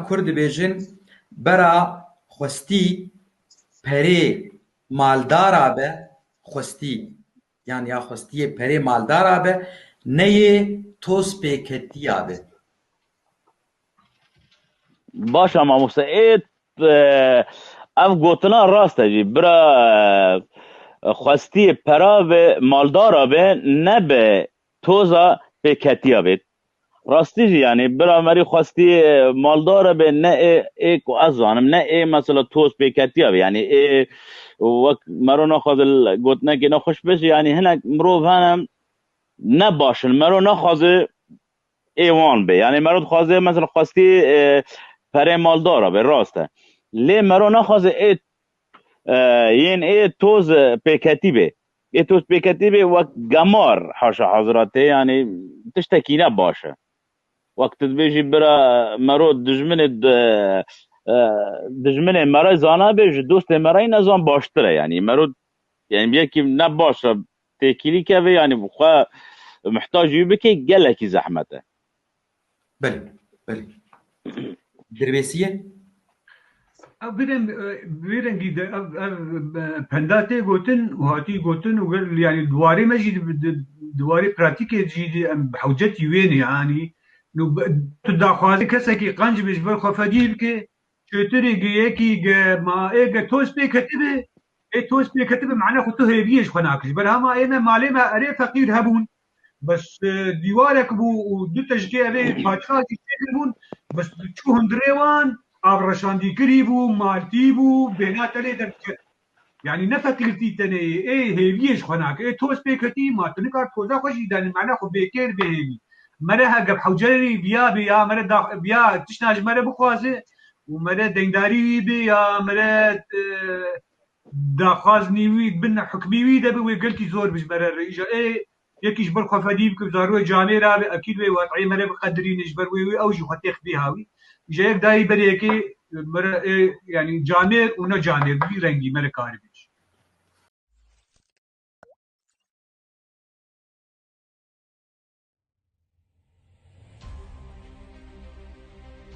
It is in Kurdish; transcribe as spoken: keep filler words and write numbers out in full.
Kur dibêjin, bera xwestî perê maldara be, xwestî, yan ya xwestiyê perê maldara be, neyê toz pêketiya be. Baş e mamoste. Ê, e, ev gotina rast e jî. Bira, e, xwestiyê pera be, maldara be, ne be toza pêketiya be. Rastî jî, yanî bira merî xwestiyê maldara be, ne ê, ê ku ez zanim, ne ê mesela toz pêketiya be. Yanî ê wek mero naxwaze gotinekê nexweş be jî, yanî hinek mirov hene ne baş in. Mero naxwaze ê wan be. Yanî mero dixwaze mesela xwestî, e, perê maldara be, rast e. Lê mero naxwaze ê, e, yên ê toz, e, pêketî be. Ê toz pêketî be wek gemar, haşa hazira tê, yanî tiştekî ne baş e. Wek tu dibêjî bira mero dijminê di-, e, dijminê merey zana be, ji dostê merey nezan baştir e. Yanî mero, yanî yekî ne baş e, têkilî keve, yanî xwe muhtac wî bike, gelekî zehmet e. Belê, belê. Dirbêsiyê? Ev bi reng-, e, bi rengî de ev, ev, e, penda tê gotin û hatî gotin û gel, yanî di warê me jî di, di, di warê pratîkê jî di em bi hewcetî wê ne, yanî nû bi-, tu daxwazê kesekî qenc be ji ber xwe fedî bike, çêtirê ge yekî ge ma ê ge toz pê ketibe, ê toz pê ketibe mane xwe tu hêviyê ji xwe nakir. Ji ber hema ê me malê me erê feqîr hebûn. Bes, e, dîwarek bû û du tejikê evê paçka jî çêkiribûn. Bes çû hundirê wan, av reşandîkirî bû, maltî bû, bêhna te lê derdiket. Yanî ne feqîrtî tenê ye, ê hêviyê ji xwe nake. Ê toz pê ketî, ma tu nikar toza xwe jî danî, mane xwe bêkêr bê hêvî. Mere he gep hewcerî viya bê ya, mere da, viya tişna ji mere bixwaze û mere deyndarî wî bê ya, mere, e, daxwaznî wî bin hukmî wî de bi wê gelkî zor bi ji mere re. Îja ê yekî ji ber xwe fedî bike, zarûyê camêr a be, ekîd wê wateyê mere biqedirîne ji ber wê wê ew jî xwe têx bê hawî. Îja yek dayî berê yekê mere ê, yanî camêr û ne camêr bi vî rengî mere karî